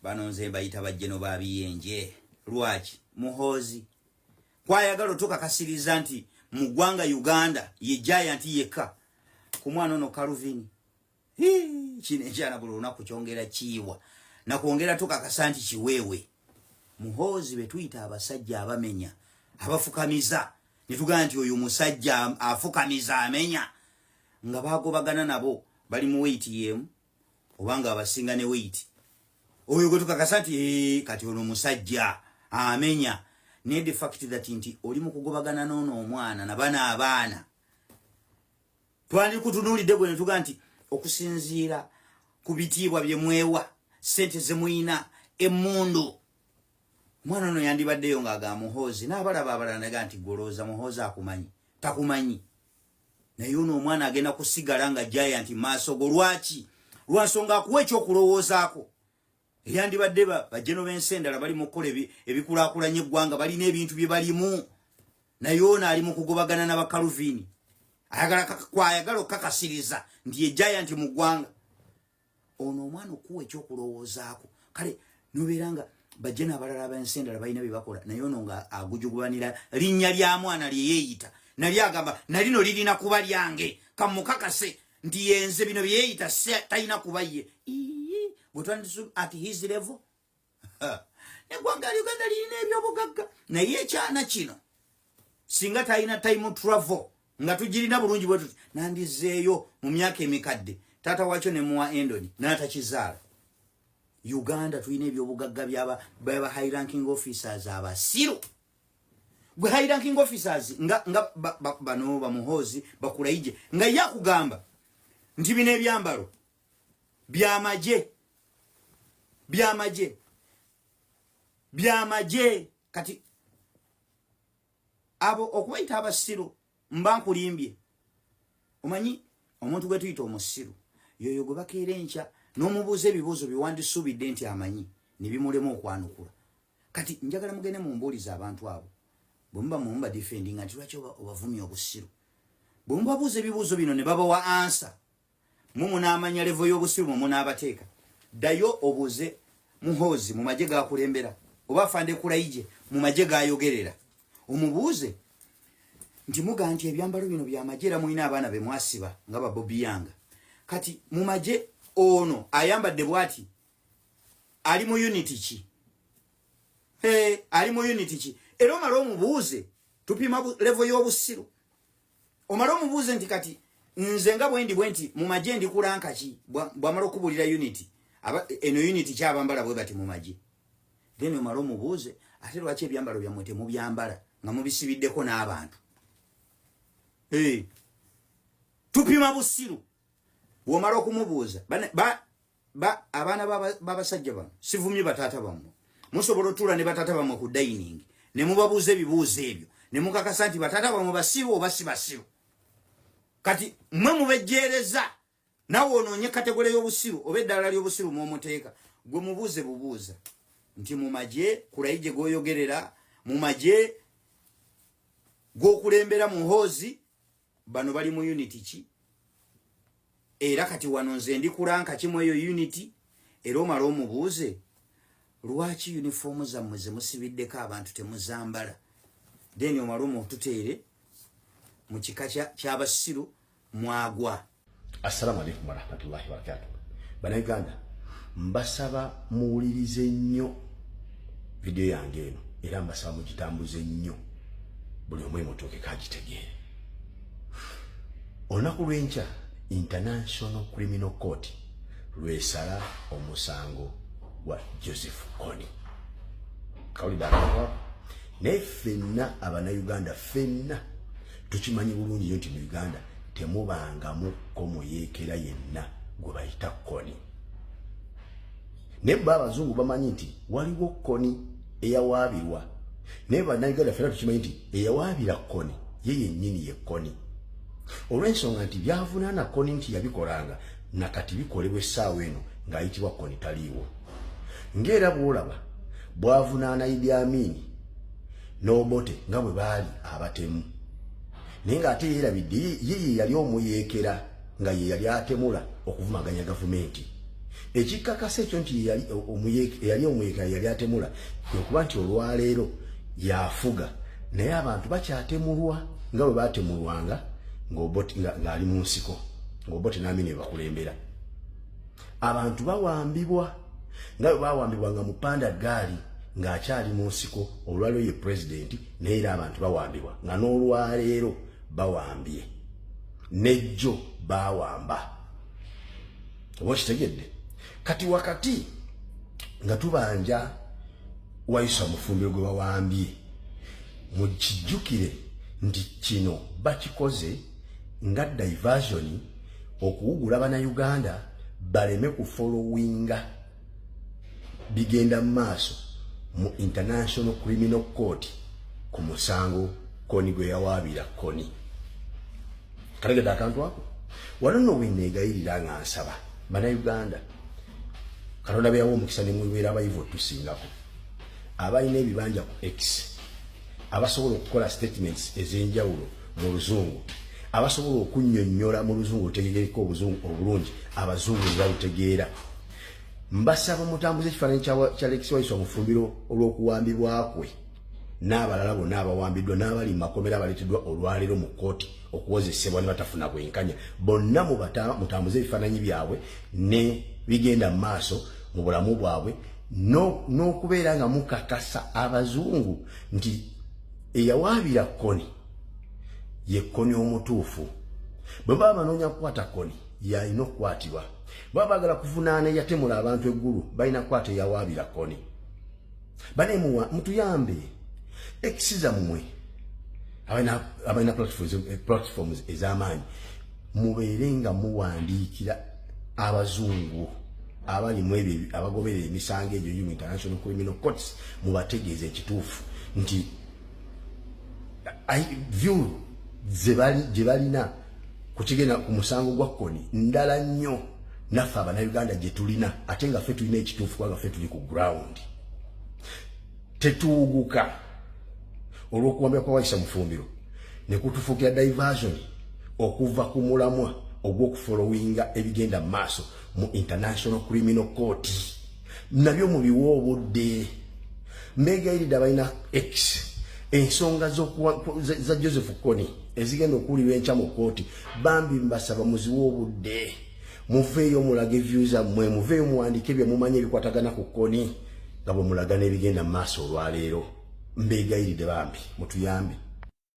Bano nze mbayita bajjeno ba biyenje. Lwaki Muhoozi kwayagala otukakasiriza nti mu ggwanga Uganda ye giant yekka ku mwana ono Calvin? Kino ekyana buli olunaku kyongera kiyiwa nakwongera tukakasa nti kiweewe. Muhoozi be tuyita abasajja abamenya, abafukamiza, ne tugamba nti oyo musajja afukamiza, amenya, nga bagobagana nabo bali mu weight yemu obanga abasinga ne weight. Oyo gwe tukakasa nti kati ono musajja amenya, naye the fact that nti oli mu kugobagana n'ono omwana nabana abaana twandikutunuulidde gwe ne tugamba nti okusinziira ku bitiibwa bye mwewa, sente ze muyina, emmundu, omwana ono yandibaddeyo ng'aga Muhoozi n'abalaba abalala naga nti golooza Muhoozi akumanyi, takumanyi. Naye ono omwana agenda kusigala nga giant maaso go. Lwaki? Lwansonga akuwa ekyokulowoozaako. Eyandibadde bajeno b'ensi endala bali mu kukola ebikulaakulanya eggwanga, balina ebintu bye balimu, naye ono ali mu kugobagana n'abakaluvini, kwayagala okukakasiriza nti ye giant mu ggwanga. Ono omwana okuwa ekyokulowoozaako, kale nobeera nga bajje n'abalala ab'ensi endala balina bye bakola, naye ono nga agujugubanira linnya lya mwana lye yeeyita nali, agamba nalino lirina kuba lyange, kamukakase nti yenze bino bye yeeyita talina kuba ye gwe twandisi at his level. Neggwanga lya Uganda lirina ebyobugagga, naye ekyana kino singa talina time travel nga tugirina bulungi bwe tuti, nandizeeyo mu myaka emikadde, taata wakyo nemuwa endoni n'atakizaala. Uganda tulina ebyobugagga byaba high ranking officers abasiru. Gwe high ranking officers nga bano bamuhoozi bakulaije nga ye akugamba nti bino ebyambalo byamagye, byamagye, byamagye. Kati abo okubayita abasiru mba nkulimbye. Omanyi omuntu gwe tuyita omusiru yoyo gwe bakeera enkya n'omubuuza ebibuuzo byewandisuubidde nti amanyi ne bimulema okwanukula. Kati njagala mugende mumbuuliza abantu abo bwe muba mumuba defendinga nti lwaki obavumya obusiru. Bwe mubabuuza ebibuuzo bino ne babawa answer, mu munaamanya level y'obusiru mwe munaabateeka. Ddayo obuuze Muhoozi mu magye gakulembera oba afande Kulaije mu magye gayogerera, omubuuze nti muga nti ebyambalo bino byamagye era mulina abaana be mwasiba nga babobi yanga. Kati mu magye ono ayambadde bwati ali mu unit ki? Hey, ali mu unit ki? Era omale omubuuze, tupima level y'obusiru. Omale omubuuze nti kati nze nga bwendi bwe nti mu magye ndi ku rank ki? Bwamala okubulira unit eno unit kyabambala bwe bati mu magye, then omale omubuuze ate lwaki ebyambalo byammwe temubyambala nga mubisibiddeko n'abantu? Hey. Tupima busiru. Bw'omala okumubuuza abaana b'abasajja bano, sivumye bataata bammwe, musobola otuula ne bataata bammwe ku dining ne mubabuuza ebibuuzo ebyo ne mukakasa nti bataata bammwe basiru oba si basiru. Kati mmwe mubejjeereza, nawe onoonye category y'obusiru oba eddala ly'obusiru mw'omuteeka. Gwe mubuuze bubuuza nti mu magye Kulayigye g'oyogerera, mu magye g'okulembera Muhoozi, bano bali mu unit ki? Era kati wano nze ndi ku rank kimu eyo unit? Era omala omubuuze lwaki uniform zammwe ze musibiddeko abantu temuzambala, then omala omututeere mu kika ky'abasiru mwagwa. Assalamu alaikum warahmatullahi wabarakatuh. Bannayuganda, mbasaba muwulirize nnyo vidiyo yange eno, era mbasaba mugitambuze nnyo buli omu emutuukeko agitegeere. Olunaku lw'enkya International Criminal Court lwesala omusango gwa Joseph Kony. Kawulidde akantu? Naye ffenna Abannayuganda ffenna tukimanyi bulungi nnyo nti mu Uganda temubangamuko muyeekera yenna gwe bayita Kony. Naye bo abazungu bamanyi nti waliwo Kony eyawaabirwa, naye Bannayuganda ffenna tukimanyi nti eyawaabira Kony ye yennyini ye Kony, olw'ensonga nti byavunaana Kony nti yabikolanga nakati bikolebwa essaawa eno ng'ayitibwa Kony taliiwo. Ng'era bw'olaba bwavunaana Idi Amin n'Obote nga bwe baali abatemu, naye ng'ate yeerabidde ye ye yali omuyeekera nga ye yali atemula okuvumaganya gavumenti. Ekikakasa ekyo nti eyali omuyeekera yali atemula, kwe kuba nti olwaleero yafuga, naye abantu bakyatemulwa nga bwe batemulwanga ng'ali mu nsiko, ng'Obote n'Amini bakulembera. Abantu bawambibwa nga bwe bawambibwanga mu panda gaali ng'akyali mu nsiko. Olwaleero ye pulezidenti, naye era abantu bawambibwa, nga n'olwaleero bawambye, nejjo bawamba. Oba okitegedde? Kati wakati nga tubanja Waiswa Mufumbiro gwe bawambye, mukijjukire nti kino bakikoze nga diversion okuwugula Bannayuganda baleme kufollowinga bigenda mu maaso mu International Criminal Court ku musango Kony gwe yawaabira Kony. Kategedde akantu ako? Wano nno weneegayirira nga nsaba Bannayuganda, Katonda beyawa omukisa ne mubeera abayivu otusingako, abalina ebibanja ku X, abasobola okukola statements ez'enjawulo mu Luzungu, abasobola okunnyonnyola mu Luzungu olutegerekeka obuzungu obulungi, abazungu ne balutegeera, mbasaba mutambuze ekifaananyi kya Alex Waiswa Mufumbiro olw'okuwambibwa kwe n'abalala bonna abawambiddwa n'abali mu makomera, abaleeteddwa olwaleero mu kkooti okuwozesebwa ne batafuna bwenkanya. Bonna mutambuze ebifaananyi byabwe ne bigenda mu maaso mu bulamu bwabwe, n'okubeera nga mukakasa abazungu nti eyawaabira Kony ye Kony omutuufu. Bwe baba banoonya kukwata Kony, yalina okukwatibwa. Baba baagala kuvunaana eyatemula abantu eggulu, balina kukwata eyawaabira Kony. Banemuwa mutuyambe X zammwe, abalina platforms ez'amaanyi, mubeere nga muwandiikira abazungu abali mu ebyo, abagoberera emisango egyo mu International Criminal Courts, mubategeeza ekituufu nti view gye balina ku kigenda ku musango gwa Kony ndala nnyo naffe Abannayuganda gye tulina, ate nga ffe tulina ekituufu kubanga ffe tuli ku ground. Tetuwuguka olw'okuwambya kwa Waiswa Mufumbiro ne kutufuukira diversion okuva ku mulamwa ogw'okufollowinga ebigenda mu maaso mu International Criminal Court. Nabyo mubiwa obudde. Mbeegayiridde abalina X, ensonga za Joseph Kony ezigenda okuwulirwa enkya mu kooti, bambi mbasaba muziwe obudde. Muveeyo mulage view zammwe, muveeyo muwandiike bye mumanyi ebikwatagana ku Kony nga bwe mulaga n'ebigenda mu maaso olwaleero. Mbeegayiridde bambi mutuyambe.